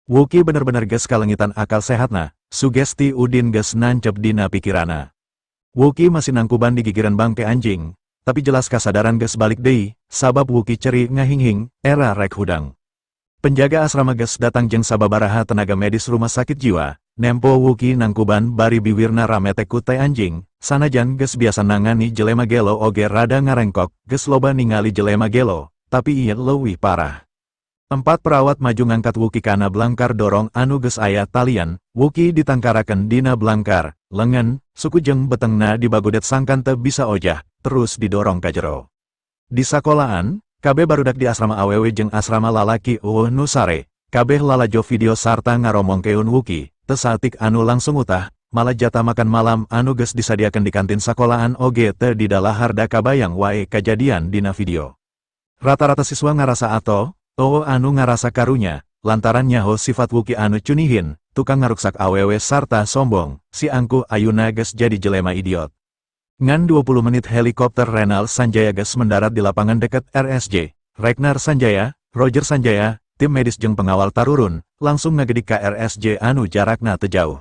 Wuki bener-bener geus kalengitan akal sehatna, sugesti Udin geus nancep dina pikiranna. Wuki masih nangkuban di gigiran bangke anjing, tapi jelas kasadaran geus balik deui, sabab Wuki ceri ngahinghing, era rek hudang. Penjaga asrama geus datang jeung sababaraha tenaga medis rumah sakit jiwa, nempo Wuki nangkuban bari biwirna rametek ku tai anjing, sanajan geus biasa nangani jelema gelo oge rada ngarengkok, geus loba ningali jelema gelo, tapi ieu leuwih parah. Empat perawat maju ngangkat Wuki kana blangkar dorong anu geus aya talian, Wuki ditangkarakeun dina blangkar, lengan, suku jeung betengna dibagodet sangkan teu bisa ojah, terus didorong ka jero. Di sakolaan, kabeh barudak di asrama awewe jeung asrama lalaki euweuh nu sare, kabeh lalajo video sarta ngaromongkeun Wuki, teu saeutik anu langsung utah, malah jatah makan malam anu geus disadiakeun di kantin sakolaan oge teu didalahar da kabayang wae kajadian dina video. Rata-rata siswa ngarasa atoh, euweuh anu ngarasa karunya, lantaran nyaho sifat Wuki anu cunihin, tukang ngaruksak awewe sarta sombong, si angkuh ayuna geus jadi jelema idiot. Ngan 20 menit helikopter Renal Sanjaya geus mendarat di lapangan deket RSJ. Ragnar Sanjaya, Roger Sanjaya, tim medis jeung pengawal tarurun, langsung ngagedik ka RSJ anu jarakna teu jauh.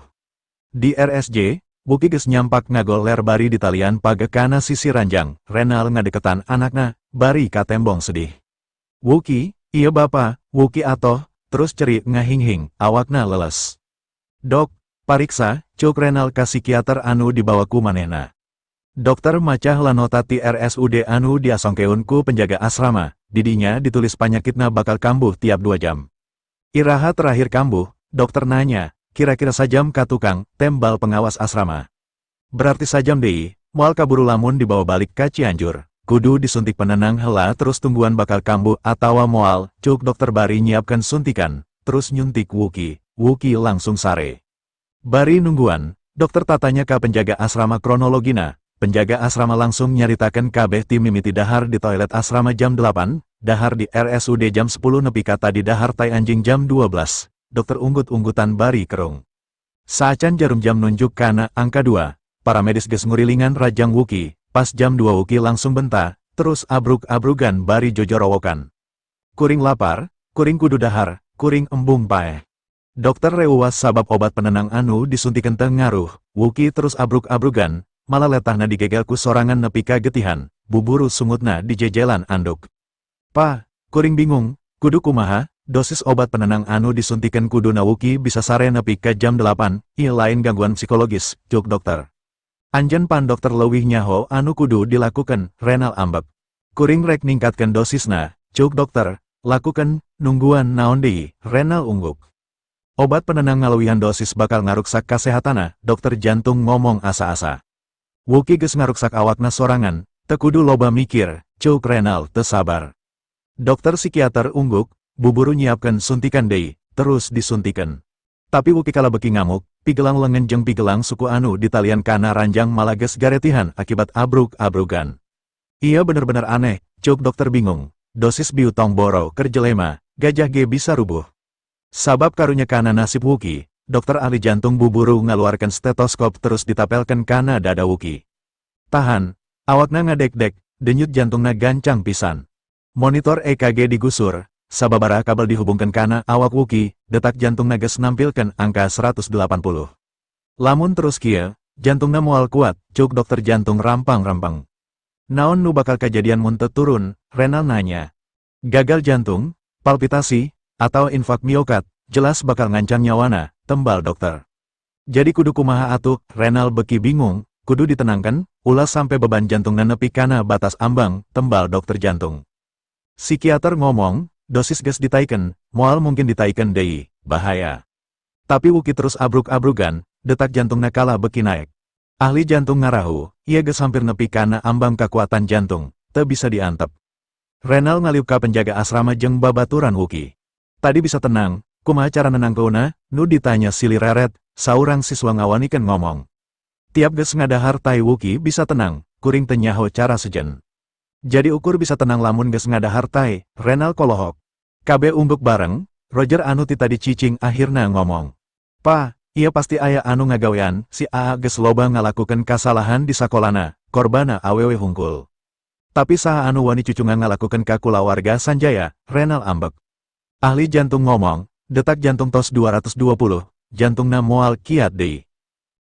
Di RSJ, Wuki geus nyampak ngagoler bari ditalian page kana sisi ranjang, Renal ngadeketan anakna, bari katembong sedih. "Wuki, iya Bapa," Wuki atoh, terus ceri ngahinghing, awakna leles. "Dok, pariksa," cuk Renal ka psikiater anu dibawa ku manehna. Dokter maca heula nota ti RSUD anu diasongkeun ku penjaga asrama, didinya ditulis panyakitna bakal kambuh tiap 2 jam. "Iraha terakhir kambuh?" dokter nanya. "Kira-kira sajam ka tukang," tembal pengawas asrama. "Berarti sajam deui, moal kaburu lamun dibawa balik ka Cianjur. Kudu disuntik penenang hela terus tungguan bakal kambuh atawa moal," cuk dokter bari nyiapkan suntikan, terus nyuntik Wuki. Wuki langsung sare. Bari nungguan, dokter tatanya ka penjaga asrama kronologina, penjaga asrama langsung nyaritakan kabeh ti mimiti dahar di toilet asrama jam 8, dahar di RSUD jam 10 nepi ka tadi dahar tai anjing jam 12, dokter unggut-unggutan bari kerung. Saacan jarum jam nunjuk kana angka 2, paramedis geus ngurilingan rajang Wuki, pas jam 2 Wuki langsung benta, terus abrug-abrugan bari jojorowokan. "Kuring lapar, kuring kudu dahar, kuring embung paeh." Dokter reuwas sabab obat penenang anu disuntikan teu ngaruh, Wuki terus abrug-abrugan, malah letahna digegel ku sorangan nepi ka getihan, buburu sungutna dijejelan anduk. "Pa, kuring bingung, kudu kumaha, dosis obat penenang anu disuntikan kuduna Wuki bisa sare nepi ka jam 8, ieu lain gangguan psikologis," cuk dokter. "Anjen pan dokter leuwih nyaho anu kudu dilakukan," Renal ambek. "Kuring rek ningkatkan dosisna," cuk dokter. "Lakukan, nungguan naon deui?" Renal ungguk. "Obat penenang ngalewihan dosis bakal ngaruksak kasehatana," dokter jantung ngomong asa-asa. "Wuki geus ngaruksak awakna sorangan, teu kudu loba mikir," cuk Renal teu sabar. Dokter psikiater ungguk, buburu nyiapkan suntikan deui, terus disuntikan. Tapi Wuki kalah beki ngamuk, pigelang lengan jeung pigelang suku anu ditalian kana ranjang malah geus garetihan akibat abrug-abrugan. "Ieu bener-bener aneh," cuk dokter bingung, "dosis biu tong boro keur jelema, gajah ge bisa rubuh." Sabab karunya kana nasib Wuki, dokter ahli jantung buburu ngaluarkan stetoskop terus ditapelkan kana dada Wuki. Tahan, awakna ngadek-dek, denyut jantungna gancang pisan. Monitor EKG digusur, sababaraha kabel dihubungkan kana awak Wuki, detak jantungna geus nampilkan angka 180. "Lamun terus kieu, jantungna moal kuat," cuk dokter jantung rampang-rampang. "Naon nu bakal kejadian mun teu turun?" Renal nanya. "Gagal jantung, palpitasi, atau infark miokard, jelas bakal ngancam nyawana," tembal dokter. "Jadi kudu kumaha atuh?" Renal beki bingung. "Kudu ditenangkan, ulah sampai beban jantungna nepi kana batas ambang," tembal dokter jantung. Psikiater ngomong, "Dosis geus ditaikan, moal mungkin ditaikan deui, bahaya." Tapi Wuki terus abrug-abrugan, detak jantungna kalah beki naik. Ahli jantung ngarahu, ieu geus hampir nepi kana ambang kekuatan jantung, teu bisa diantep. Renal ngaliuk ka penjaga asrama jeung babaturan Wuki. "Tadi bisa tenang, kumaha cara nenangkeunna?" nu ditanya silih reret, saurang siswa ngawanikeun ngomong. "Tiap geus ngadahar tai Wuki bisa tenang, kuring teu nyaho cara sejen. Jadi ukur bisa tenang lamun geus ngadahar tai," Renal kolohok. Kabeh ungguk bareng, Roger anu ti tadi cicing akhirna ngomong. "Pa, ieu pasti aya anu ngagawean, si Aa geus loba ngalakukeun kasalahan di sakolana, korbana awewe hungkul. Tapi saha anu wani cucungan ngalakukeun ka kulawarga Sanjaya?" Renal ambek. Ahli jantung ngomong, Detak jantung tos 220, jantungna moal kiat deui.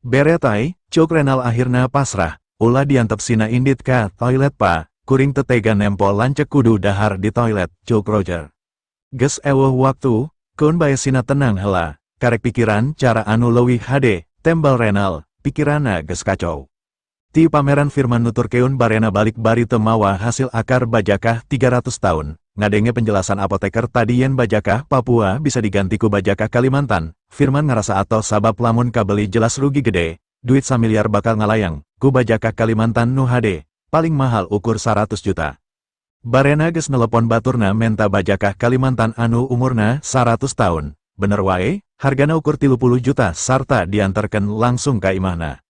Bere tai, cuk Renal akhirna pasrah, ulah diantep sina indit ka toilet pa, kuring teu tega nempo lanceuk kudu dahar di toilet, cuk Roger. Geus eweuh waktu, keun bae sina tenang heula, karek pikiran cara anu leuwih hade, tembal Renal, pikiranna geus kacau. Ti pameran Firman nuturkeun barena balik bari teu mawa hasil akar bajakah 300 tahun. Ngadenge penjelasan apoteker tadi yen bajakah Papua bisa diganti ku bajakah Kalimantan, Firman ngerasa atoh sabab lamun kabeli jelas rugi gede, duit samiliar bakal ngalayang, ku bajakah Kalimantan nu hade, paling mahal ukur 100 juta. Barena geus nelepon baturna menta bajakah Kalimantan anu umurna 100 tahun, bener wae, hargana ukur 30 juta sarta diantarkeun langsung ka imahna.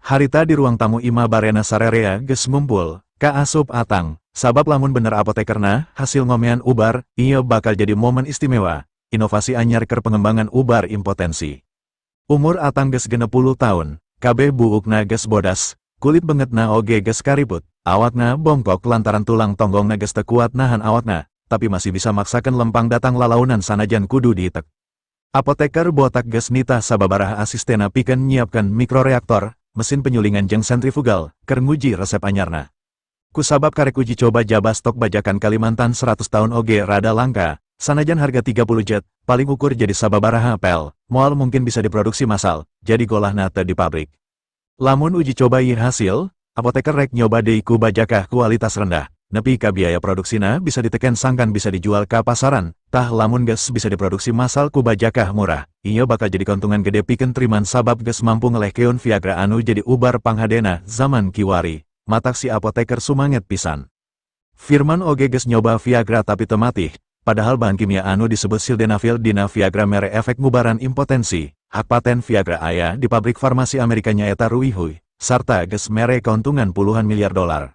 Harita di ruang tamu imah barena sarerea geus ngumpul, ka asup Atang, sabab lamun bener apotekerna hasil ngomean ubar, ieu bakal jadi momen istimewa, inovasi anyar keur pengembangan ubar impotensi. Umur Atang geus 60 tahun, kabeh buukna geus bodas, kulit beungeutna oge geus kariput, awakna bongkok lantaran tulang tonggongna geus teu kuat nahan awakna, tapi masih bisa maksakeun lempang datang lalaunan sanajan kudu diitek. Apoteker botak geus nitah sababaraha asistena pikeun nyiapkeun mikroreaktor, mesin penyulingan jeung sentrifugal, keur nguji resep anyarna. Kusabab karek uji coba jaba stok bajakan Kalimantan 100 tahun oge rada langka, sanajan harga 30 jet, paling ukur jadi sababaraha pel, moal mungkin bisa diproduksi massal, jadi golahna teu di pabrik. Lamun uji coba ieu hasil, apoteker rek nyoba deui ku bajakah kualitas rendah, nepi ka biaya produksina bisa diteken sangkan bisa dijual ka pasaran, tah lamun geus bisa diproduksi massal ku bajakah murah, ieu bakal jadi keuntungan gede pikeun Triman sabab geus mampu ngelehkeun Viagra anu jadi ubar panghadena zaman kiwari. Matak si apoteker sumanget pisan. Firman oge geus nyoba Viagra tapi teu matih, padahal bahan kimia anu disebut sildenafil dina Viagra mere efek ngubaran impotensi, hak paten Viagra aya di pabrik farmasi Amerika nyaeta Ruihui, sarta geus mere keuntungan puluhan miliar dolar.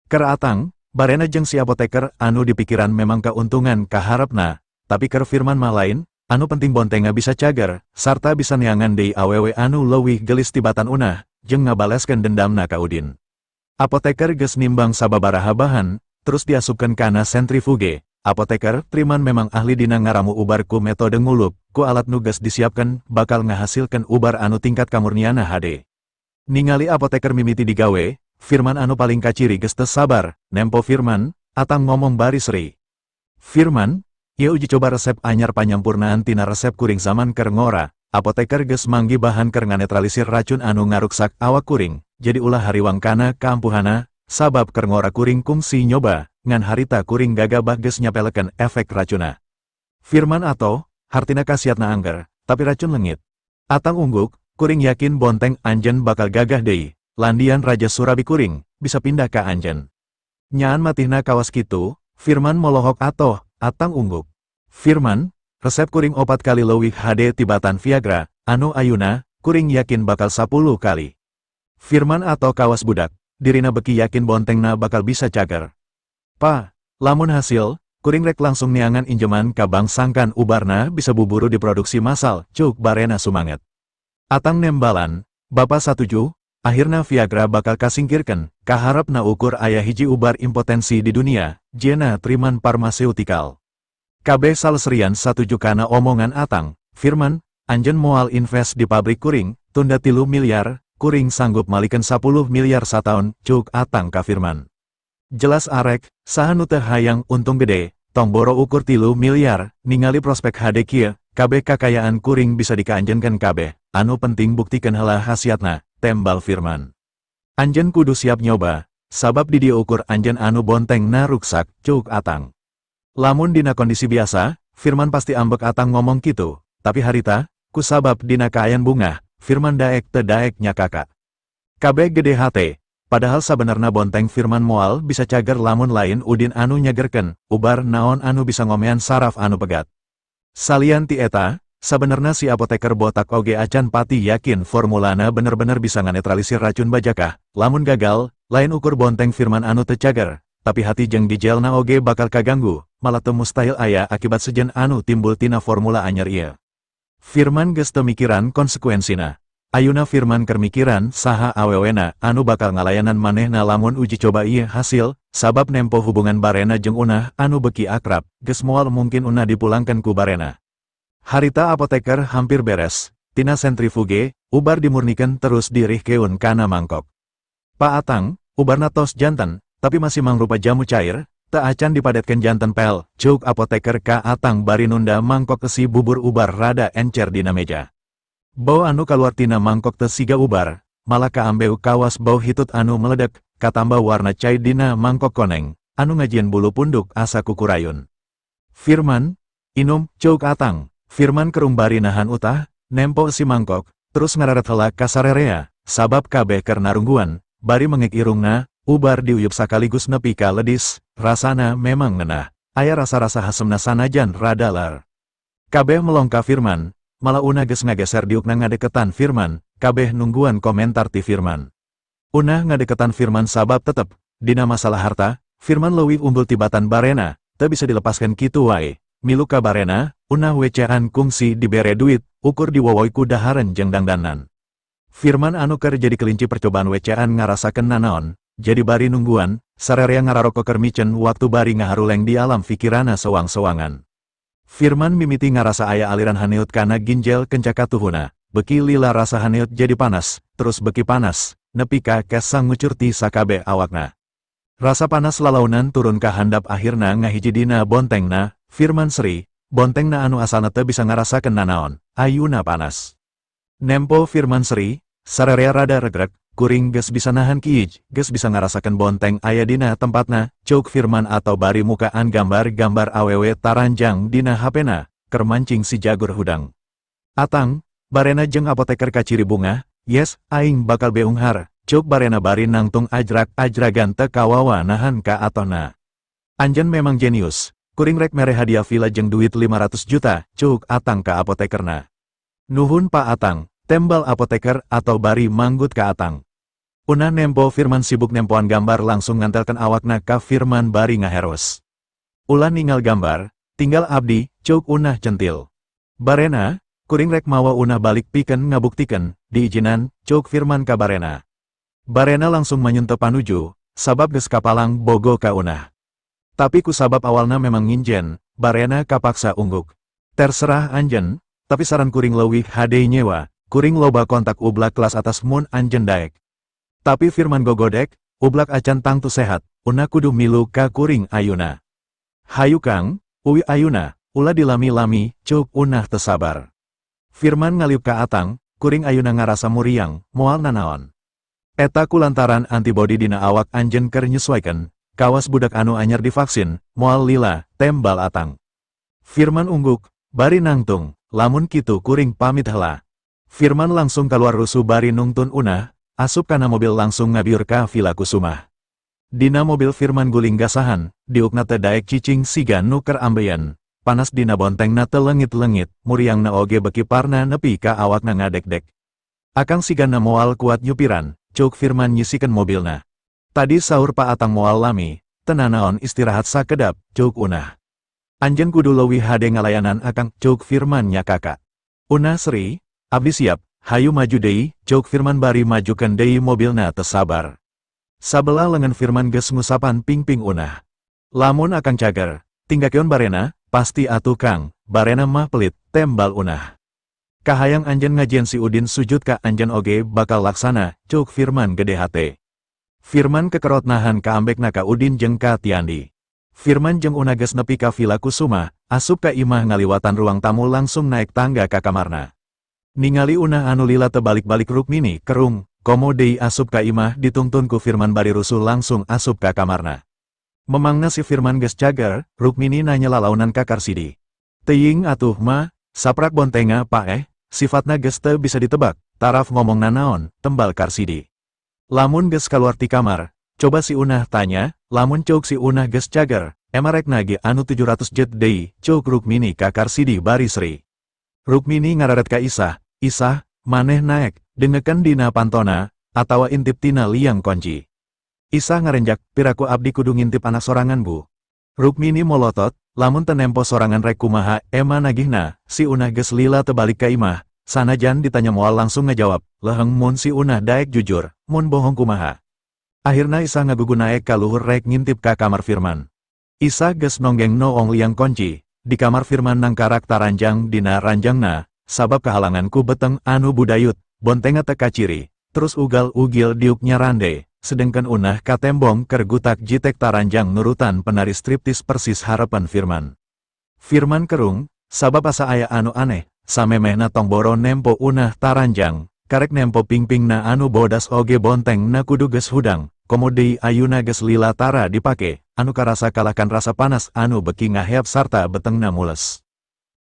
Keur Atang, barena jeung si apoteker anu dipikiran memang keuntungan kaharepna, tapi keur Firman mah lain, anu penting bontenga bisa cager, sarta bisa neangan deui awewe anu leuwih gelis tibatan unah, jeung ngabaleskeun dendamna ka Udin. Apoteker geus nimbang sababaraha bahan, terus diasupkeun kana sentrifuge. Apoteker Triman memang ahli dina ngaramu ubar ku metode ngulup, ku alat nu geus disiapkeun bakal ngahasilkeun ubar anu tingkat kamurniana hade. Ningali apoteker mimiti digawe, Firman anu paling kaciri geus teu sabar, nempo Firman, Atang ngomong bari seri. Firman, ieu uji coba resep anyar panyampurnaan tina resep kuring zaman keur ngora, apoteker geus manggi bahan keur nganetralisir racun anu ngaruksak awak kuring, jadi ulah hariwang kana kaampuhana, sabab keur ngora kuring kungsi nyoba, ngan harita kuring gagabah geus nyapelekeun efek racuna. Firman atoh, hartina kasiatna angger, tapi racun lengit. Atang ungguk, kuring yakin bonteng anjen bakal gagah deui, landian Raja Surabi kuring, bisa pindah ka anjen. Nyaan matihna kawas kitu, Firman molohok atoh, Atang ungguk. Firman, resep kuring 4 kali leuwih hade tibatan Viagra, anu ayuna, kuring yakin bakal 10 kali. Firman atau kawas budak, dirina beki yakin bontengna bakal bisa cager. Pa, lamun hasil, kuring rek langsung neangan injeman ka bank sangkan ubarna bisa buburu diproduksi massal, cuk barena sumanget. Atang nembalan, Bapak satuju, akhirna Viagra bakal kasingkirkan, kaharepna ukur aya hiji ubar impotensi di dunia, jena Triman Pharmaceutical. Kabeh saleserian satuju kana omongan Atang, Firman, anjen moal invest di pabrik kuring, tunda 3 miliar, kuring sanggup malikeun 10 miliar sataun, cuk Atang ka Firman. Jelas arek, saha nu teu hayang untung gede, tong boro ukur 3 miliar, ningali prospek hade kieu, kabeh kakayaan kuring bisa dikaanjenkeun kabeh, anu penting buktikeun heula khasiatna, tembal Firman. Anjen kudu siap nyoba, sabab di dieu ukur anjen anu bonteng na ruksak, cuk Atang. Lamun dina kondisi biasa, Firman pasti ambek Atang ngomong kitu, tapi harita, kusabab dina kaayan bungah, Firman daek teu daek nyakaka. Kabeh gede hate, padahal sabenerna bonteng Firman moal bisa cager lamun lain Udin anu nyagerkeun, ubar naon anu bisa ngomean saraf anu pegat. Salian ti eta, sabenerna si apoteker botak oge acan pati yakin formulana bener-bener bisa nganetralisir racun bajakah, lamun gagal, lain ukur bonteng Firman anu teu cager, tapi hati jeung dijelna oge bakal kaganggu, malah teu mustahil aya akibat sejen anu timbul tina formula anyar ieu. Firman geus teu mikiran konsekuensina. Ayuna Firman keur mikiran saha awewena anu bakal ngalayanan manehna lamun uji coba ieu hasil, sabab nempo hubungan barena jeung Unah anu beuki akrab, geus moal mungkin Unah dipulangkeun ku barena. Harita apoteker hampir beres, tina sentrifuge, ubar dimurnikan terus dirihkeun kana mangkok. "Pak Atang, ubarna tos janten, tapi masih mangrupa jamu cair, teu acan dipadetkeun janten pel," cuk apoteker ka Atang bari nunda mangkok esi bubur ubar rada encer dina meja. Bau anu kaluar tina mangkok teu siga ubar, malah kaambeu kawas bau hitut anu meledek, katamba warna cai dina mangkok koneng, anu ngajieun bulu punduk asa kukurayun. "Firman, inum," cuk Atang. Firman kerung bari nahan utah, nempo si mangkok, terus ngararet heula ka sarerea, sabab kabeh keur narungguan, bari mengek irungna, ubar diuyup sakaligus nepi ka ledis, rasana memang ngenah, aya rasa-rasa hasemna sanajan rada ler. Kabeh melong ka Firman, malah Una geus ngageser diukna ngadeketan Firman, kabeh nungguan komentar ti Firman. Unah ngadeketan Firman sabab tetep, dina masalah harta, Firman leuwih unggul tibatan Barena, teu bisa dilepaskan kitu wae. Milu ka Barena, Unah WC-an kungsi dibere duit, ukur diwowoy ku dahareun jeung dangdanan. Firman anu keur jadi kelinci percobaan WC-an ngarasakeun nanaon, jadi bari nungguan, sarerea ngararoko keur micen waktu bari ngaharuleng di alam fikirana sewang-sewangan. Firman mimiti ngarasa aya aliran haneut kana ginjel kenca katuhuna, beki lila rasa haneut jadi panas, terus beki panas, nepi ka kesang ngucur ti sakabe awakna. Rasa panas lalaunan turun ka handap akhirna ngahiji dina bontengna. Firman seri, bontengna anu asalna teu bisa ngarasakeun nanaon, ayuna panas. Nempo Firman seri, sarerea rada regrek, "Kuring geus bisa nahan kiij, geus bisa ngarasakeun bonteng aya dina tempatna," cuk Firman atau bari mukaan gambar-gambar awewe taranjang dina hapena, keur mancing si jagur hudang. Atang, Barena jeung apoteker kaciri bungah, "Yes, aing bakal beunghar," cuk Barena bari nangtung ajrak-ajragan teu kawawa nahan ka atona. "Anjen memang jenius, kuring rek mere hadiah villa jeung duit 500 juta," cuk Atang ka apotekerna. "Nuhun, Pak Atang," tembal apoteker atau bari manggut ka Atang. Unah nempo Firman sibuk nempoan gambar langsung ngantelkeun awakna ka Firman bari ngaheros. "Ulah ningal gambar, tinggal abdi," cuk Unah centil. "Barena, kuring rek mawa Unah balik pikeun ngabuktikeun, diijinan?" cuk Firman ka Barena. Barena langsung manyun teu panuju, sabab geus kapalang bogoh ka Unah. Tapi ku sabab awalna memang nginjen, Barena kapaksa ungguk. "Terserah anjen, tapi saran kuring leuwih hade nyewa, kuring loba kontak ublak kelas atas mun anjen daek." Tapi Firman gogodek, "Ublak acan tangtu sehat, Unah kudu milu ka kuring ayuna." "Hayu Kang, uwi ayuna, ulah dilami-lami," cuk Unah teu sabar. Firman ngaliuk ka Atang, "Kuring ayuna ngarasa muriang, moal nanaon." "Eta kulantaran antibodi dina awak anjen keur nyesuaikan, kawas budak anu anyar divaksin, moal lila," tembal Atang. Firman ungguk, bari nangtung, "Lamun kitu kuring pamit hela." Firman langsung keluar rusuh bari nungtun Unah, asup kana mobil langsung ngabiur ka Villa Kusumah. Dina mobil Firman guling gasahan, diukna teu daek cicing siga nu keur ambeien, panas dina bontengna teu leungit-leungit, muriangna oge beki parna nepi ka awakna ngadekdek. "Akang sigana moal kuat nyupiran," cuk Firman nyisikeun mobilna. "Tadi saur Pak Atang moal lami, teu nanaon istirahat sakedap," cuk Unah. "Anjen kudu leuwih hade ngalayanan Akang," cuk Firman nyakaka. Unah seri, "Abdi siap, hayu maju deui," cuk Firman bari majukeun deui mobilna teu sabar. Sabelah lengan Firman geus ngusapan pingping Unah. "Lamun Akang cager, tinggakeun Barena." "Pasti atuh Kang, Barena mah pelit," tembal Unah. "Kahayang anjen ngajieun si Udin sujud ka anjen oge bakal laksana," cuk Firman gede hate. Firman kekerot nahan kaambekna ka Udin jeung ka Tiandi. Firman jeung Una geus nepi ka Villa Kusuma, asup ka imah ngaliwatan ruang tamu langsung naik tangga ka kamarna. Ningali Una anu lila teu balik-balik, Rukmini kerung, komo deui asup ka imah ditungtun ku Firman bari rusuh langsung asup ka kamarna. "Memangna si Firman geus cager?" Rukmini nanya lalaunan ka Karsidi. "Teuing atuh, Ma, saprak bontengna paeh, sifatna geus teu bisa ditebak, taraf ngomong nanaon," tembal Karsidi. "Lamun geus kaluar ti kamar, coba si Unah tanya, lamun cuk si Unah geus cager, ema rek nagih anu 700 jet deui," cuk Rukmini ka Karsidi bari seri. Rukmini ngararet ka Isah, "Isah, maneh naek, dengekeun dina pantona, atawa intip tina liang konci." Isah ngarenjak, "Piraku abdi kudu ngintip anak sorangan, Bu?" Rukmini molotot, "Lamun teu nempo sorangan rek kumaha ema nagihna? Si Unah geus lila teu balik ka imah, sanajan ditanya moal langsung ngajawab, leheng mun si Unah daek jujur, mun bohong kumaha?" Akhirna Isah ngagugu naek ka luhur rek ngintip ka kamar Firman. Isah geus nonggeng noong liang konci, Di kamar Firman nangkarak taranjang dina ranjangna, sabab kahalangan ku beteng anu budayut, bontengna teu kaciri, terus ugal-ugil diuk nyarande, sedengkeun Unah katembong keur gutak jitek taranjang nurutan penari striptis persis harepan Firman. Firman kerung, sabab asa aya anu aneh, samemehna tong boro nempo Unah taranjang, karek nempo pingpingna anu bodas oge bonteng na kudu geus hudang, komo deui ayuna geus lila tara dipake, anu karasa kalahkan rasa panas anu beki ngaheap sarta betengna mules.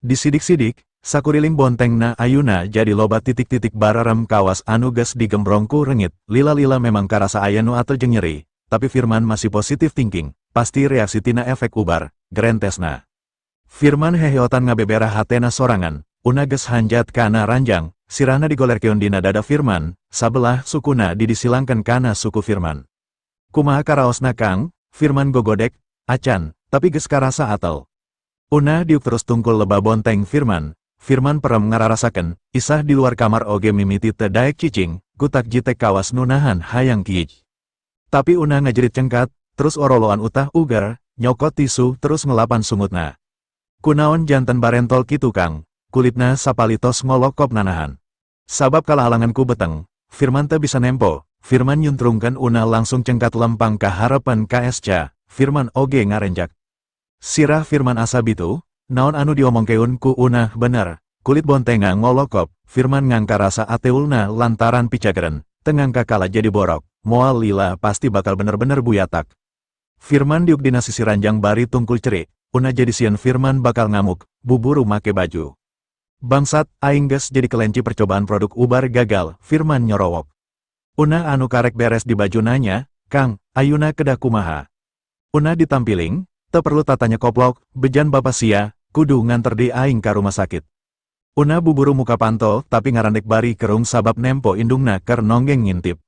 Disidik-sidik, sakuriling bontengna ayuna jadi loba titik-titik bararem kawas anu geus digembrong ku rengit, lila-lila memang karasa aya nu atel jeung nyeri, tapi Firman masih positive thinking, pasti reaksi tina efek ubar, gerentesna. Firman heheotan ngabeberah hatena sorangan, Una geus hanjat kana ranjang, sirahna digolerkeun dina dada Firman, sabelah sukuna didisilangkeun kana suku Firman. "Kumaha karaosna, Kang?" Firman gogodek, "Acan, tapi geus karasa atel." Una diuk terus tungkul lebah bonteng Firman. Firman perem ngararasakeun, Isah di luar kamar oge mimiti teu daek cicing, gutak jitek kawas nu nahan hayang kiij. Tapi Una ngajerit cengkat, terus oroloan utah uger, nyokot tisu terus ngelapan sungutna. "Kunaon janten barentol kitu, Kang?" Kulitna sapalitos ngolokop nanahan. Sabab kalahalangan ku beteng, Firman teu bisa nempo. Firman nyuntrungkeun Una langsung cengkat lempang ka harepan KSC, Firman oge ngarenjak. Sirah Firman asa bitu, naon anu diomongkeun ku Una bener, kulit bontengna ngolokop. Firman ngangka rasa ateulna lantaran picageren, teu ngangka kala jadi borok, moal lila pasti bakal bener-bener buyatak. Firman diuk dina sisi ranjang bari tungkul cerik, Una jadi sieun Firman bakal ngamuk, buburu make baju. "Bangsat, aing geus jadi kelenci percobaan produk ubar gagal," Firman nyorowok. Una anu karek beres di baju nanya, "Kang, ayuna kedah kumaha?" Una ditampiling, "Teu perlu tatanya koplok, bejan bapa sia, kudu nganter deui aing ka rumah sakit." Una buburu muka panto tapi ngarandek bari kerung sabab nempo indungna keur nonggeng ngintip.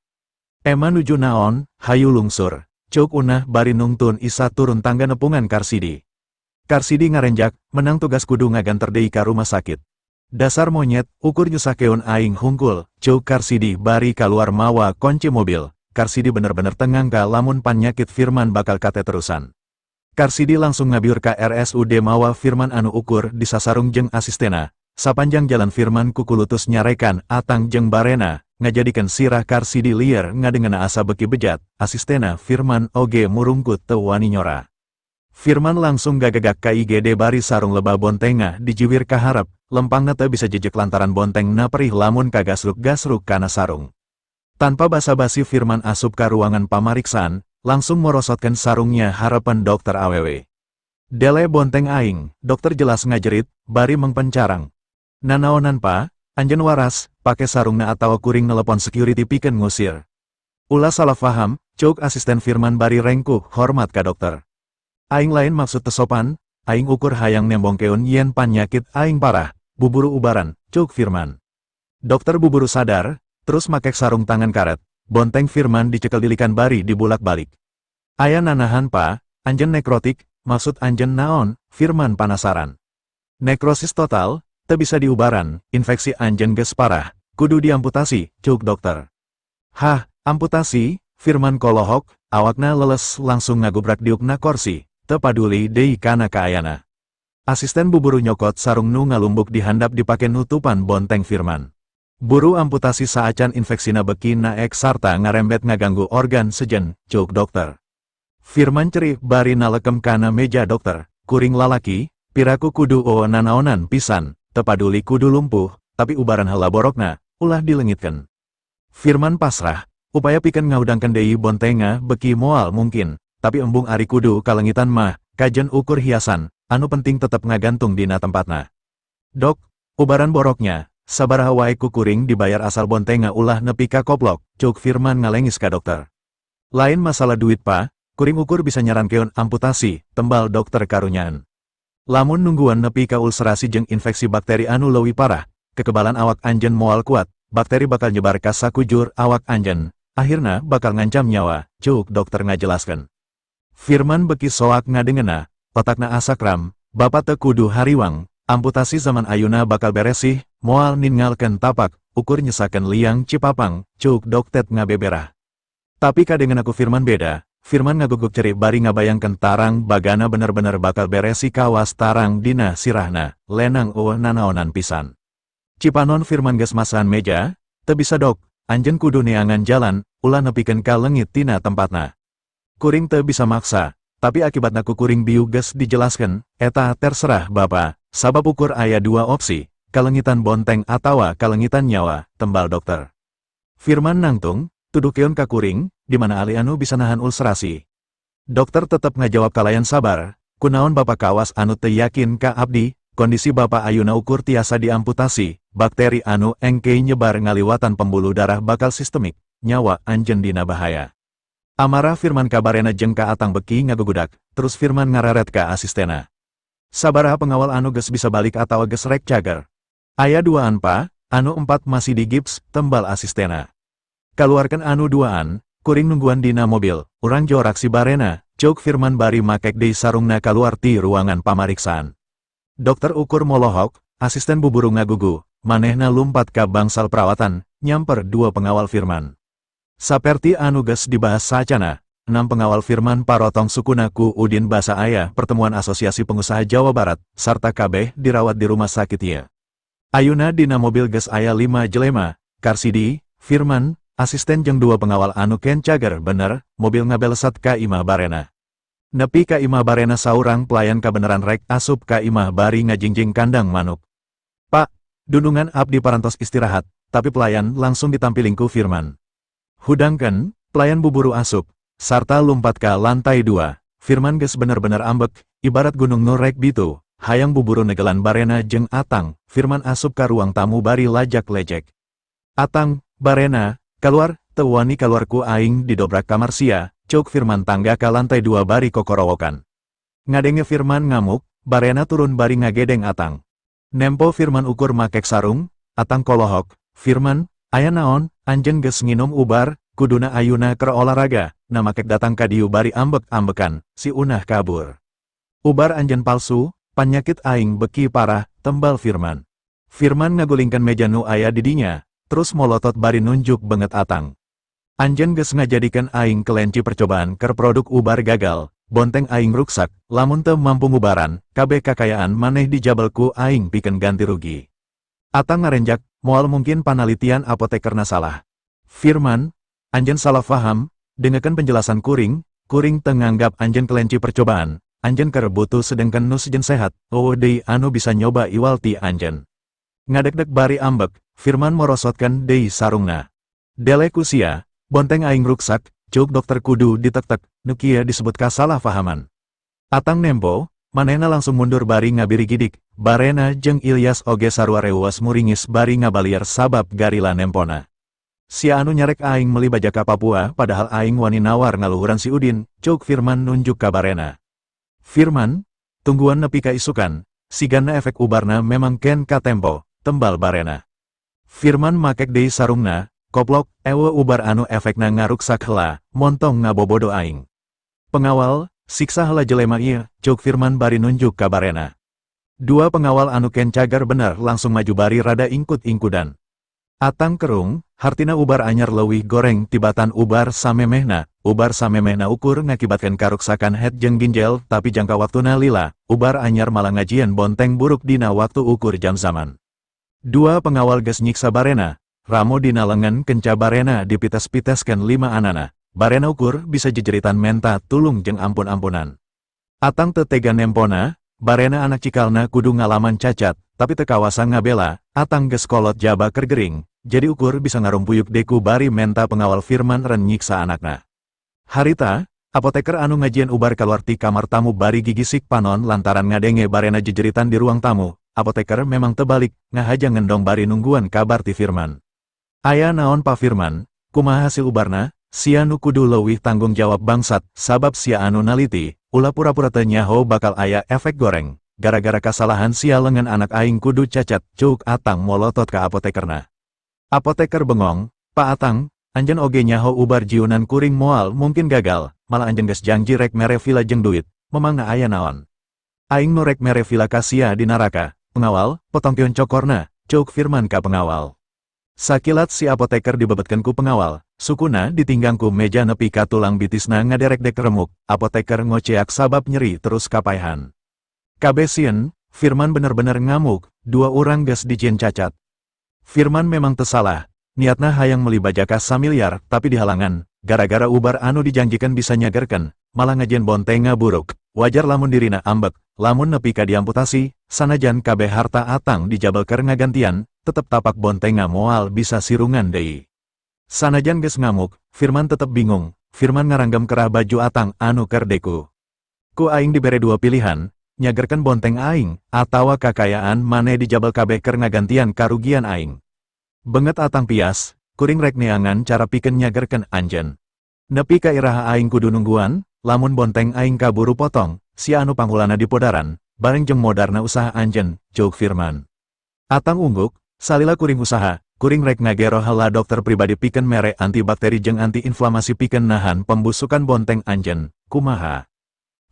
"Ema nuju naon, hayu lungsur," ceuk Una bari nungtun Isa turun tangga nepungan Karsidi. Karsidi ngarenjak, "Menang tugas kudu ngaganter deui ka rumah sakit." "Dasar monyet, ukur nyusahkeun aing hungkul," ceuk Karsidi bari kaluar mawa kunci mobil. Karsidi bener-bener teu ngangka lamun panyakit Firman bakal kateterusan. Karsidi langsung ngabiur ka RSUD mawa Firman anu ukur disasarung jeung asistena. Sapanjang jalan Firman kukulutus nyarekan atang jeung barena, ngajadikeun sirah Karsidi lieur ngadengena asa beki bejat, asistena Firman oge murungkut teu wani nyora. Firman langsung gagagak ka IGD bari sarung lebah bontengna dijiwir ka harep, lempangna teu bisa jejek lantaran bontengna perih lamun kagasruk-gasruk kana sarung. Tanpa basa-basi Firman asup ka ruangan pamariksaan, langsung morosotkeun sarungnya harepan dokter awewe. "Dele bonteng aing," dokter jelas ngajerit, bari mengpencarang. "Nanaonan, Pa, anjeun waras, pake sarungna atawa kuring nelepon security pikeun ngusir?" "Ulah salah faham," ceuk asisten Firman bari rengkuh hormat ka dokter. "Aing lain maksud teu sopan, aing ukur hayang nembongkeun yen panyakit aing parah, buburu ubaran," ceuk Firman. Dokter buburu sadar, terus makek sarung tangan karet, bonteng Firman dicekel dilikan bari dibulak-balik. "Aya nanahan, Pa, anjeun nekrotik." "Maksud anjeun naon?" Firman panasaran. "Nekrosis total, teu bisa diubaran, infeksi anjeun geus parah, kudu diamputasi," ceuk dokter. "Hah, amputasi?" Firman kolohok, awakna leles langsung ngagubrak diuk na korsi, teu paduli deui kana kaayana. Asisten buburu nyokot sarung nu ngalumbuk di handap dipake nutupan bonteng Firman. "Buru amputasi saacan infeksina beki naek sarta ngarembet ngaganggu organ sejen," ceuk dokter. Firman cerik bari nalekem kana meja dokter, "Kuring lalaki, piraku kudu o nanaonan pisan, teu paduli kudu lumpuh, tapi ubaran heula borokna, ulah dilengitkeun." Firman pasrah, upaya pikeun ngahudangkeun deui bontengna beki moal mungkin, tapi embung ari kudu kalengitan mah, kajen ukur hiasan, anu penting tetep ngagantung dina tempatna. "Dok, ubaran boroknya, sabaraha wae ku kuring dibayar asal bontengna ulah nepi ka koplok," ceuk Firman ngalengis ka dokter. "Lain masalah duit, Pa, kuring ukur bisa nyarankeun amputasi," tembal dokter karunyaan. "Lamun nungguan nepi ka ulcerasi jeung infeksi bakteri anu leuwih parah, kekebalan awak anjeun moal kuat, bakteri bakal nyebar ka sakujur awak anjeun, akhirna bakal ngancam nyawa," ceuk dokter ngajelaskeun. Firman beki soak ngadengena, otakna asa kram, "Bapak teu kudu hariwang, amputasi zaman ayuna bakal beresih, moal ninggalkeun tapak, ukur nyesakeun liang Cipapang," ceuk dokter ngabeberah. Tapi kadengena ku Firman beda, Firman ngaguguk ceri bari ngabayangkeun tarang bagana bener-bener bakal beresi kawas tarang dina sirahna, lenang euweuh nanaonan pisan. Cipanon Firman geus masahan meja, "Teu bisa, Dok, anjeun kudu neangan jalan, ulah nepikeun ka leungit tina tempatna. Kuring teu bisa maksa, tapi akibatna ku kuring bieu geus dijelaskeun." "Eta terserah Bapak, sabab ukur aya dua opsi, kalengitan bonteng atawa kalengitan nyawa," tembal dokter. Firman nangtung, "Tuduhkeun ka kuring, di mana ahli anu bisa nahan ulserasi?" Dokter tetep ngajawab kalayan sabar, "Kunaon Bapak kawas anu teu yakin ka abdi? Kondisi Bapak ayuna ukur tiasa diamputasi, bakteri anu engke nyebar ngaliwatan pembuluh darah bakal sistemik, nyawa anjeun dina bahaya." Amarah Firman ka Barena jeung ka Atang beki ngagugudak, terus Firman ngararet ka asistena. "Sabaraha pengawal anu geus bisa balik atawa geus rek cager?" "Aya duaan, Pa, anu empat masih di gips," tembal asistena. "Kaluarkeun anu duaan, kuring nungguan dina mobil, urang jorak si Barena," ceuk Firman bari makek deui sarungna kaluar ti ruangan pamariksaan. Dokter ukur molohok, asisten buburu ngagugu, manehna lumpat ka bangsal perawatan, nyamper dua pengawal Firman. Saperti anu geus dibahas saacana, enam pengawal Firman parotong sukuna ku Udin basa aya pertemuan Asosiasi Pengusaha Jawa Barat, sarta kabeh dirawat di rumah sakit ieu. Ayuna dina mobil geus aya lima jelema, Karsidi, Firman, asisten jeung dua pengawal anu ken cager bener, mobil ngabelesat ka imah Barena. Nepi ka imah Barena saurang pelayan kabeneran rek asup ka imah bari ngajingjing kandang manuk. "Pak, dunungan abdi parantos istirahat," tapi pelayan langsung ditampiling ku Firman. "Hudangkeun," pelayan buburu asup, sarta lumpat ka lantai dua. Firman geus bener-bener ambek, ibarat gunung nu rek bitu, hayang buburu negelan Barena jeung Atang. Firman asup ka ruang tamu bari lajak lejek. "Atang, Barena, kaluar, teu wani kaluar ku aing didobrak kamar sia," ceuk Firman tangga ka lantai dua bari kokorowokan. Ngadenge Firman ngamuk, Barena turun bari ngagedeng Atang. Nempo Firman ukur makek sarung, Atang kolohok, "Firman, aya naon? Anjeun geus nginum ubar, kuduna ayuna keur olahraga, naha makek datang ka dieu bari ambek-ambekan, si Unah kabur. Ubar anjeun palsu, panyakit aing beki parah," tembal Firman. Firman ngagulingkeun meja nu aya di dinya, terus molotot bari nunjuk beungeut Atang. "Anjeun geus ngajadikeun aing kelenci percobaan keur produk ubar gagal, bonteng aing ruksak, lamun teu mampu ngubaran, kabeh kakayaan maneh dijabel ku aing pikeun ganti rugi." Atang ngarenjak, "Moal mungkin panalitian apotekerna salah." "Firman, anjeun salah faham, dengekeun penjelasan kuring, kuring teu nganggap anjeun kelenci percobaan, anjeun keur butuh sedengkeun nu sejen sehat, euweuh deui anu bisa nyoba iwal ti anjeun." Ngadegdeg bari ambek, Firman morosotkeun deui sarungna. "Deleh ku sia, bonteng aing ruksak, ceuk dokter kudu ditektek, nu kieu disebut kasalahfahaman." Atang nempo, manehna langsung mundur bari ngabirigidik, Barena jeung Ilyas oge sarua reuwas muringis bari ngabalier sabab garila nempona. "Sia anu nyarek aing meuli baja ka Papua padahal aing wani nawar ngaluhuran si Udin," ceuk Firman nunjuk ka Barena. "Firman, tungguan nepi ka isukan, sigana efek ubarna memang ken katempo," tembal Barena. Firman makek deui sarungna, "Koplok, euweuh ubar anu efekna ngaruksak heula, montong ngabobodo aing. Pengawal, siksa heula jelema ieu," ceuk Firman bari nunjuk ka Barena. Dua pengawal anu ken cager bener langsung maju bari rada ingkut-ingkudan. Atang kerung, "Hartina ubar anyar leuwih goreng tibatan ubar samemehna. Ubar samemehna ukur ngakibatkeun karuksakan het jeung ginjel tapi jangka waktuna lila, ubar anyar malah ngajieun bonteng buruk dina waktu ukur jam zaman." Dua pengawal geus nyiksa Barena, ramo dina lengan kenca Barena dipites-piteskeun lima anana. Barena ukur bisa jejeritan menta tulung jeung ampun-ampunan. Atang teu tega nempona, Barena anak cikalna kudu ngalaman cacat, tapi teu kawasa ngabela. Atang geus kolot jaba keur gering, jadi ukur bisa ngarumpuyuk deku bari menta pengawal Firman ren nyiksa anakna. Harita, apoteker anu ngajieun ubar kaluar ti kamar tamu bari gigisik panon lantaran ngadenge Barena jejeritan di ruang tamu. Apoteker memang tebalik, ngahaja ngendong bari nungguan kabar ti Firman. "Aya naon, Pak Firman? Kumaha hasil ubarna?" "Sia nu kudu leuwih tanggung jawab, bangsat, sabab sia anu naliti, ulah pura-pura teu nyaho bakal aya efek goreng, gara-gara kasalahan sia lengan anak aing kudu cacat," ceuk Atang molotot ka apotekerna. Apoteker bengong, "Pak Atang, anjeun oge nyaho ubar jieunan kuring moal mungkin gagal, malah anjeun geus janji rek mere villa jeung duit, memangna aya naon? Aing nu rek mere villa ka sia di naraka. Pengawal, potongkeun cokorna," ceuk Firman ka pengawal. Sakilat si apoteker dibebetkeun ku pengawal, sukuna ditinggang ku meja nepi ka tulang bitisna ngaderek-dek remuk, apoteker ngoceak sabab nyeri terus kapaehan. Kabeh sieun, Firman bener-bener ngamuk, dua orang geus dijieun cacat. Firman memang teu salah, niatna hayang meli Bajaka samiliar tapi dihalangan, gara-gara ubar anu dijanjikan bisa nyagerkeun, malah ngajieun bontengna buruk, wajar lamun dirina ambek, lamun nepi ka diamputasi, sanajan kabeh harta Atang dijabel keur ngagantian, tetep tapak bontengna moal bisa sirungan deui. Sanajan geus ngamuk, Firman tetep bingung, Firman ngaranggem kerah baju Atang anu keur deku. Ku aing dibere dua pilihan, nyagerkeun bonteng aing, atawa kakayaan maneh dijabel kabeh keur ngagantian karugian aing. Beungeut Atang pias, kuring rek neangan cara pikeun nyagerkeun anjeun. Nepi ka iraha aing kudu nungguan, lamun bonteng aing kaburu potong, sia anu panghulana dipodaran, bareng jeung modarna usaha anjeun, ceuk Firman. Atang ungguk, salila kuring usaha, kuring rek ngagero heula dokter pribadi pikeun mere antibakteri jeung antiinflamasi pikeun nahan pembusukan bonteng anjeun, kumaha?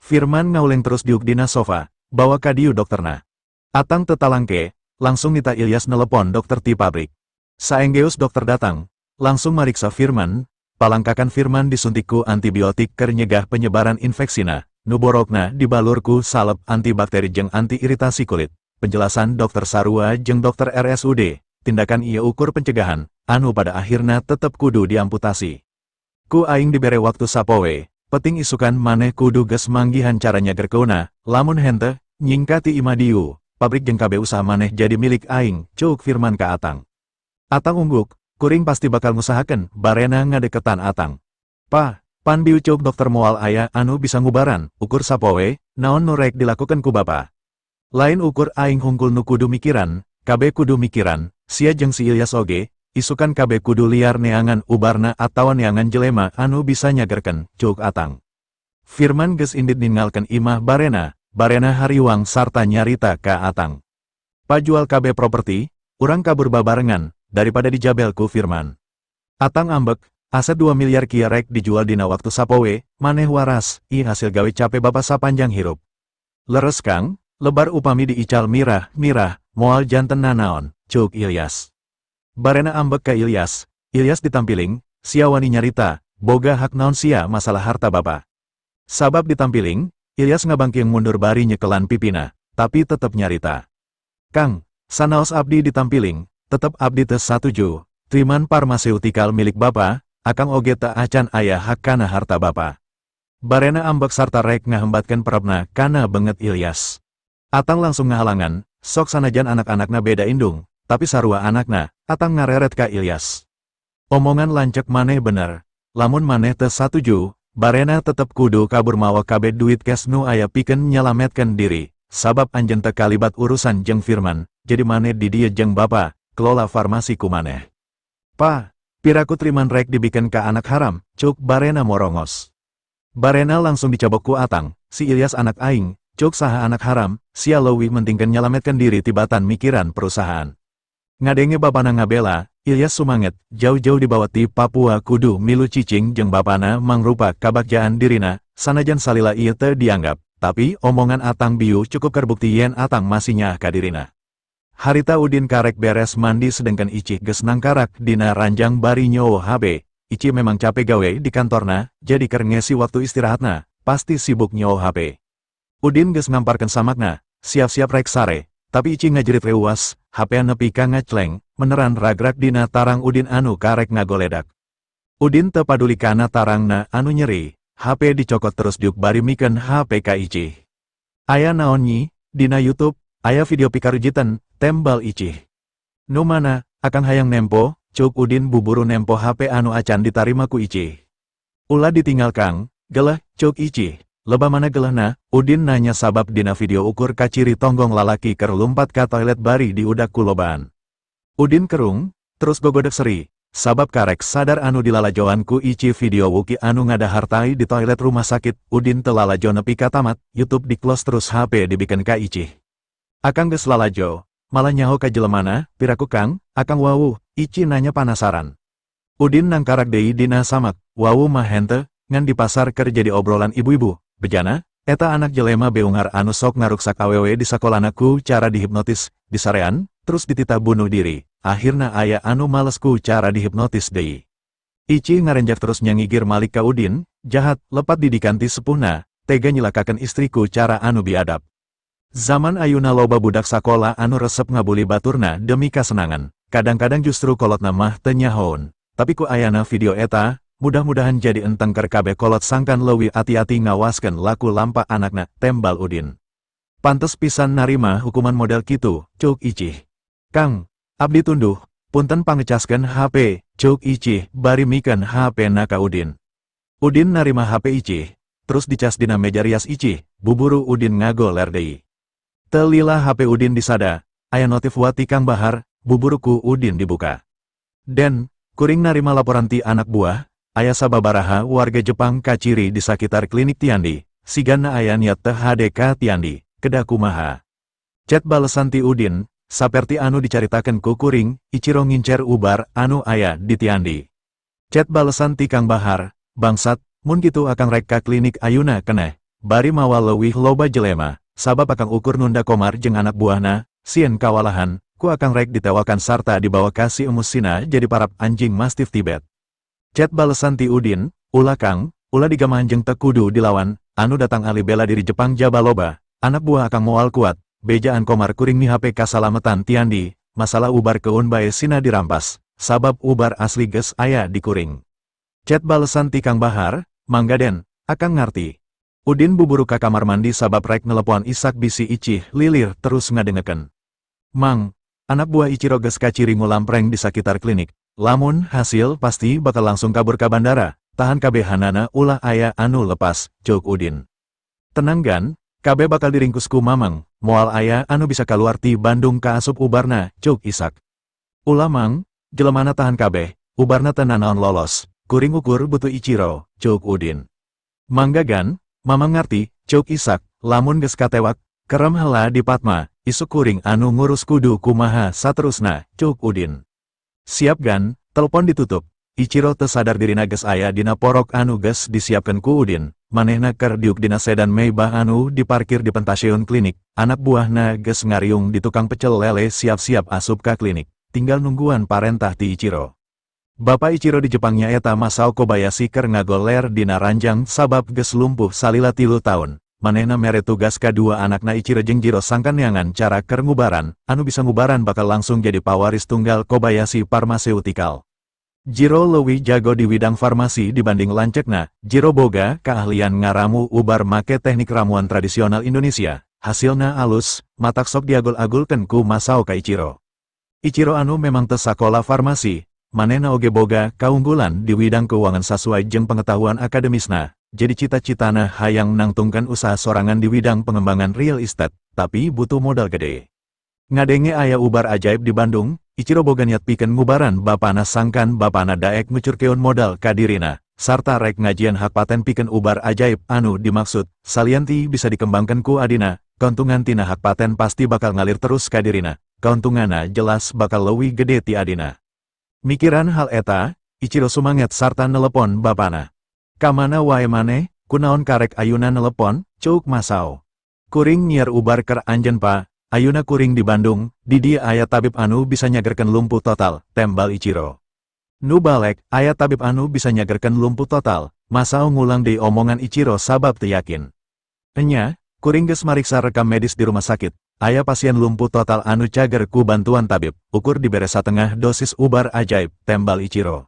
Firman ngauleng terus diuk dina sofa, bawa ka dieu dokterna. Atang teu talangke, langsung nitah Ilyas nelepon dokter ti pabrik. Saenggeus dokter datang, langsung mariksa Firman, palangkakan Firman disuntik ku antibiotik keur nyegah penyebaran infeksina, nu borokna dibalur ku salep antibakteri jeung anti iritasi kulit. Penjelasan dokter sarua jeung dokter RSUD, tindakan ieu ukur pencegahan, anu pada akhirna tetep kudu diamputasi. Ku aing dibere waktu sapoe, peting isukan maneh kudu geus manggihan cara nyagerkeunna, lamun henteu, nyingka ti imah dieu, pabrik jeung kabeh usaha maneh jadi milik aing, ceuk Firman ka Atang. Atang ungguk, kuring pasti bakal ngusahakeun, barena ngadeketan Atang. Pa, pan bieu ceuk dokter moal aya anu bisa ngubaran, ukur sapoe, naon nu rek dilakukeun ku bapa? Lain ukur aing hungkul nu kudu mikiran, kabeh kudu mikiran, sia jeung si Ilyas oge, isukan kabeh kudu liar neangan ubarna atawa neangan jelema anu bisa nyagerkeun, ceuk Atang. Firman geus indit ninggalkeun imah barena, barena hariwang sarta nyarita ka Atang. Pa, jual kabeh properti, urang kabur babarengan, daripada dijabel ku Firman. Atang ambek, aset 2 miliar kieu rek dijual dina waktu sapoe, maneh waras, ih hasil gawe cape bapa sapanjang hirup. Leres Kang, lebar upami diical mirah-mirah, moal janten nanaon, ceuk Ilyas. Barena ambek ka Ilyas, Ilyas ditampiling, sia wani nyarita, boga hak naon sia masalah harta bapa. Sabab ditampiling, Ilyas ngabangkieng mundur bari nyekelan pipina, tapi tetep nyarita. Kang, sanaos abdi ditampiling, tetep abdi teu satuju, Triman Pharmaceutical milik bapa, akang oge teu acan aya hak kana harta bapa. Barena ambek sarta rek ngahembatkeun perepna kana beungeut Ilyas. Atang langsung ngahalangan, sok sanajan anak-anakna beda indung, tapi sarua anakna, Atang ngareret ka Ilyas. Omongan lanceuk maneh bener, lamun maneh teu satuju, barena tetep kudu kabur mawa kabeh duit cash nu aya pikeun nyalametkeun diri, sabab anjeun teu kalibat urusan jeung Firman, jadi maneh di dieu jeung bapa, kelola farmasi ku maneh. Pa, piraku Triman rek dibikeun ka anak haram, ceuk barena morongos. Barena langsung dicabok ku Atang, si Ilyas anak aing, ceuk saha anak haram, sia leuwih mentingkeun nyalametkeun diri tibatan mikiran perusahaan. Ngadenge bapana ngabela, Ilyas sumanget, jauh-jauh dibawa ti Papua kudu milu cicing jeung bapana mangrupa kabagjaan dirina, sanajan salila ieu teu dianggap, tapi omongan Atang bieu cukup kerbukti yen Atang masih nyaah ka dirina. Harita Udin karek beres mandi sedengkeun Icih geus nangkarak dina ranjang bari nyowo HP. Icih memang capek gawe di kantorna, jadi keur ngesi waktu istirahatna, pasti sibuk nyowo HP. Udin geus ngamparkeun samakna, siap-siap rek sare, tapi Icih ngajerit reuwas, HP nepi ka ngacleng, meneran ragrak dina tarang Udin anu karek ngagoledak. Udin teu paduli kana tarangna anu nyeri, HP dicokot terus diuk bari mikeun HP ka Icih. Aya naon nyi, dina YouTube, aya video pikarujitan, tembal Icih. Nu mana, akang hayang nempo, ceuk Udin buburu nempo HP anu acan ditarima ku Icih. Ulah ditinggal Kang, geleh, ceuk Icih. Lebah mana gelehna, Udin nanya sabab dina video ukur kaciri tonggong lalaki keur lumpat ka toilet bari diudak ku lobaan. Udin kerung, terus gogodek seri, sabab karek sadar anu dilalajoan ku Icih video Wuki anu ngadahar tai di toilet rumah sakit, Udin teu lalajo nepi ka tamat, YouTube di close terus HP dibikeun ka Icih. Akang geus lalajo, malah nyaho ka jelemana, piraku Kang, akang wawuh, Icih nanya panasaran. Udin nangkarak deui dina samak, wawuh mah henteu, ngan di pasar keur jadi obrolan ibu-ibu. Bejana, eta anak jelema beunghar anu sok ngaruksak awewe di sakolana ku cara dihipnotis, disarean, terus dititah bunuh diri, akhirna aya anu males ku cara dihipnotis deui. Ici ngarenjak terus nyangigir malik ka Udin, "Jahat, lepat didikan ti sepuhna, tega nyilakakeun istri ku cara anu biadab." Zaman ayuna loba budak sakola anu resep ngabuli baturna demi kasenangan, kadang-kadang justru kolotna mah teu nyahoeun. Tapi ku ayana video eta, mudah-mudahan jadi enteng keur kabeh kolot sangkan leuwih ati-ati ngawaskeun laku lampah anakna, tembal Udin. "Pantes pisan narima hukuman model kitu," cuk Icih. "Kang, abdi tunduh, punten pangecaskeun HP," cuk Icih bari mikeun HP na ka Udin. Udin narima HP Icih, terus dicas dina meja rias Icih, buburu Udin ngagoler deui. Teu lila HP Udin disada, aya notif WA ti Kang Bahar, buburu ku Udin dibuka. "Den, kuring narima laporan ti anak buah, aya sababaraha warga Jepang kaciri di sakitar klinik Tiandi, sigana aya niat teu hade ka Tiandi, kedah kumaha?" Chat balesan ti Udin, "Saperti anu dicaritakeun ku kuring, Ichiro ngincer ubar anu aya di Tiandi." Chat balesan ti Kang Bahar, "Bangsat, mun kitu akang rek ka klinik ayuna keneh, bari mawa leuwih loba jelema, sabab akang ukur nunda Komar jeung anak buahna, sieun kawalahan, ku akang rek ditewakan sarta dibawa ka si Emus sina jadi parab anjing Mastiff Tibet." Chat balesan ti Udin, "Ulah Kang, ulah digamahan jeung teu kudu dilawan, anu datang ahli bela diri Jepang jaba loba, anak buah akang moal kuat, bejaan Komar kuring mihape kasalametan Tiandi, masalah ubar keun bae sina dirampas, sabab ubar asli geus aya di kuring." Chat balesan ti Kang Bahar, "Mangga Den, akang ngarti." Udin buburu ka kamar mandi sabab rek nelepon Isak bisi Icih lilir terus ngadengekeun. "Mang, anak buah Ichiro geus kaciri ngulampreng di sakitar klinik, lamun hasil pasti bakal langsung kabur ka bandara, tahan kabehanana ulah aya anu lepas," cuk Udin. "Tenang Gan, kabeh bakal diringkus ku Mamang, moal aya anu bisa kaluar ti Bandung kaasup ubarna," cuk Isak. "Ulah Mang, jelemana tahan kabeh, ubarna teu nanaon lolos, kuring ukur butuh Ichiro," cuk Udin. "Mangga Gan, Mamang ngarti," cuk Isak, "lamun geus katewak, kerem heula di Patma, isuk kuring anu ngurus kudu kumaha saterusna," cuk Udin. "Siap Gan." Telepon ditutup. Ichiro teu sadar dirina geus aya dina porok anu geus disiapkeun ku Udin, manehna keur diuk dina sedan Maybach anu diparkir di pentaseun klinik, anak buahna geus ngariung di tukang pecel lele siap-siap asup ka klinik, tinggal nungguan parentah ti Ichiro. Bapa Ichiro di Jepang nyaeta Masao Kobayashi keur ngagoler dina ranjang sabab geus lumpuh salila 3 taun. Manehna mere tugas ka dua anakna Ichiro jeung Jiro sangkan neangan cara keur ngubaran, anu bisa ngubaran bakal langsung jadi pawaris tunggal Kobayashi Pharmaceutical. Jiro leuwih jago di widang farmasi dibanding lanceukna. Jiro boga keahlian ngaramu ubar make teknik ramuan tradisional Indonesia, hasilna alus, matak sok diagul-agulkeun ku Masao ka Ichiro. Ichiro anu memang teu sakola farmasi, manehna oge boga kaunggulan di widang keuangan sasuai jeung pengetahuan akademisna, jadi cita-citana hayang nangtungkeun usaha sorangan di widang pengembangan real estate, tapi butuh modal gede. Ngadenge aya ubar ajaib di Bandung, Ichiro boga niat pikeun ngubaran bapana sangkan bapana daek ngucurkeun modal ka dirina, sarta rek ngajieun hak paten pikeun ubar ajaib anu dimaksud, salian ti bisa dikembangkeun ku adina, kauntungan tina hak paten pasti bakal ngalir terus ka dirina, kauntunganna jelas bakal leuwih gede ti adina. Mikiran hal eta, Ichiro sumanget sarta nelepon bapana. "Kamana wae maneh, kunaon karek ayuna nelepon?" cuk Masao. "Kuring nyiar ubar keur anjeun Pa, ayuna kuring di Bandung, di dieu aya tabib anu bisa nyagerkeun lumpuh total," tembal Ichiro. "Nu balek, aya tabib anu bisa nyagerkeun lumpuh total?" Masao ngulang deui omongan Ichiro sabab teu yakin. "Enya, kuring geus mariksa rekam medis di rumah sakit, aya pasien lumpuh total anu cager ku bantuan tabib, ukur dibere satengah dosis ubar ajaib," tembal Ichiro.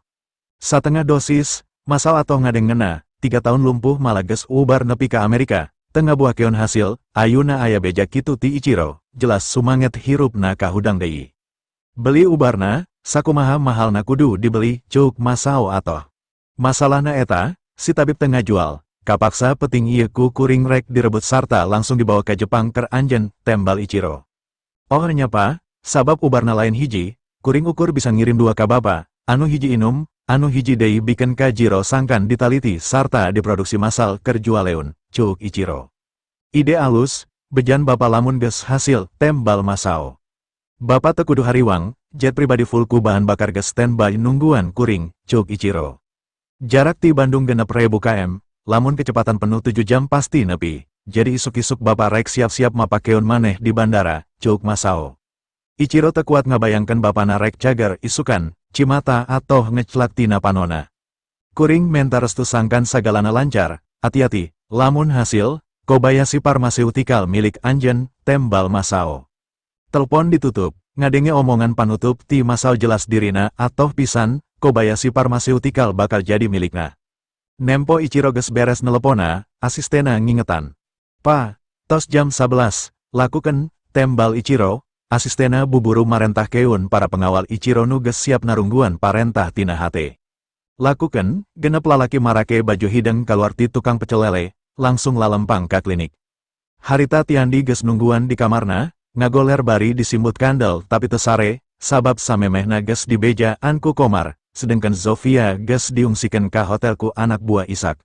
"Satengah dosis?" Masao atoh ngadengena, 3 tahun lumpuh malah geus ubar nepi ka Amerika, teu ngabuahkeun hasil, ayuna aya beja kitu ti Ichiro, jelas sumanget hirupna kahudang deui. "Beli ubarna, sakumaha mahalna kudu dibeli," cuk Masao atoh. "Masalahna eta, si tabib teu ngajual, kapaksa peuting ieu ku kuring rek direbut sarta langsung dibawa ka Jepang keur anjeun," tembal Ichiro. "Oh nya Pa, sabab ubarna lain hiji, kuring ukur bisa ngirim dua ka Bapa, anu hiji inum, anu hiji deui bikeun ka Jiro sangkan ditaliti sarta diproduksi massal keur jualeun," cuk Ichiro. "Ide alus, bejaan Bapa lamun geus hasil," tembal Masao. "Bapa teu kudu hariwang, jet pribadi full ku bahan bakar geus standby nungguan kuring," cuk Ichiro. "Jarak ti Bandung 6000 km, lamun kecepatan penuh 7 jam pasti nepi, jadi isuk-isuk Bapak rek siap-siap mapakeun maneh di bandara," cuk Masao. Ichiro teu kuat ngabayangkeun bapana rek cager isukan, cimata atoh ngeclak tina panona. Kuring menta restu sangkan sagalana lancar, hati-hati, lamun hasil, Kobayashi Pharmaceutical milik anjeun, tembal Masao. Telepon ditutup, ngadenge omongan panutup ti Masao jelas dirina atoh pisan, Kobayashi Pharmaceutical bakal jadi milikna. Nempo Ichiro geus beres nelepona, asistena ngingetan. "Pa, tos jam 11, lakukan," tembal Ichiro, asistena buburu marentahkeun para pengawal Ichiro nu geus siap narungguan parentah tina hate. Lakukan, 6 lalaki marake baju hideung kaluar ti tukang pecel lele, langsung lalempang ka klinik. Harita Tiandi geus nungguan di kamarna, ngagoler bari disimbut kandel tapi teu sare, sabab samemehna geus dibejaan ku Komar, sedengkeun Zofia geus diungsikeun ka hotel ku anak buah Isak.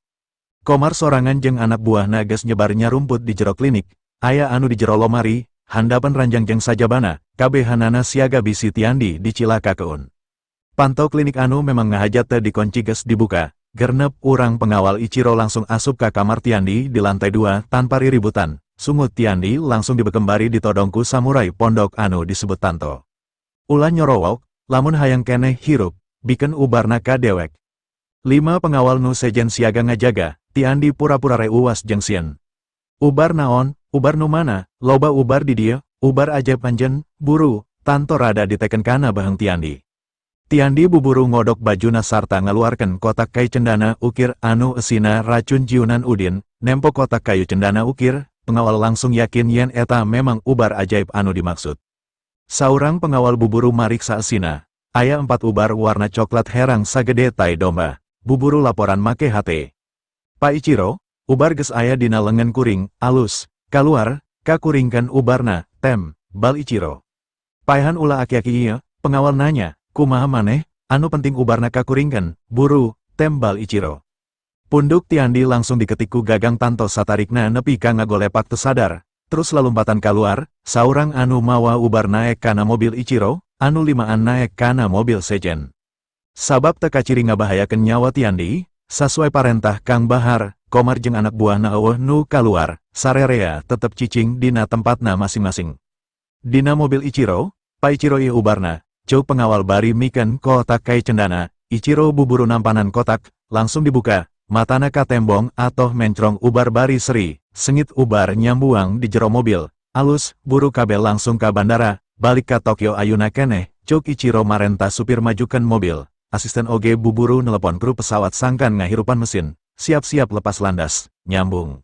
Komar sorangan jeung anak buahna geus nyebar nyarumput di jero klinik, aya anu di jero lomari, handapan ranjang jeung sajabana, kabehanana siaga bisi Tiandi dicilakakeun. Panto klinik anu memang ngahajat teu dikunci geus dibuka, 6 urang pengawal Ichiro langsung asup ka kamar Tiandi di lantai 2 tanpa riributan, sungut Tiandi langsung dibekem bari ditodong ku samurai pondok anu disebut Tanto. "Ulah nyorowok, lamun hayang keneh hirup, bikeun ubarna ka dewek." Lima pengawal nu sejen siaga ngajaga, Tiandi pura-pura reuwas jeung sieun. "Ubar naon, ubar nu mana, loba ubar di dieu, ubar ajaib anjeun, buru," Tanto rada diteken kana beheng Tiandi. Tiandi buburu ngodok bajuna sarta ngaluarkeun kotak kayu cendana ukir anu esina racun jiunan Udin, nempo kotak kayu cendana ukir, pengawal langsung yakin yen eta memang ubar ajaib anu dimaksud. Saurang pengawal buburu mariksa esina, aya 4 ubar warna coklat herang sagede tai domba, buburu laporan make hate. "Pak Ichiro, ubar geus aya dina lengan kuring, alus, kaluar, kakuringkeun ubarna," tembal Ichiro. "Paehan ulah aki-aki ieu," pengawal nanya, "kumaha maneh, anu penting ubarna kakuringkeun, buru," tembal Ichiro. Punduk Tiandi langsung diketik ku gagang Tanto satarikna nepi ka ngagolepak teu sadar, terus lalumpatan kaluar, saurang anu mawa ubar naek kana mobil Ichiro, anu limaan naek kana mobil sejen. Sabab teu kaciri ngabahayakeun nyawa Tiandi, sasuai parentah Kang Bahar, Komar jeung anak buahna euweuh nu kaluar, sarerea tetep cicing dina tempatna masing-masing. Dina mobil Ichiro, "Pak Ichiro, ieu ubarna," ceuk pengawal bari mikeun kotak kai cendana. Ichiro buburu nampanan kotak, langsung dibuka, matana katembong atoh mencrong ubar bari seri, sengit ubar nyambuang di jero mobil. "Alus, buru kabeh langsung ka bandara, balik ka Tokyo ayuna keneh," ceuk Ichiro marentah supir majukan mobil, asisten oge buburu nelepon kru pesawat sangkan ngahirupan mesin, siap-siap lepas landas, nyambung.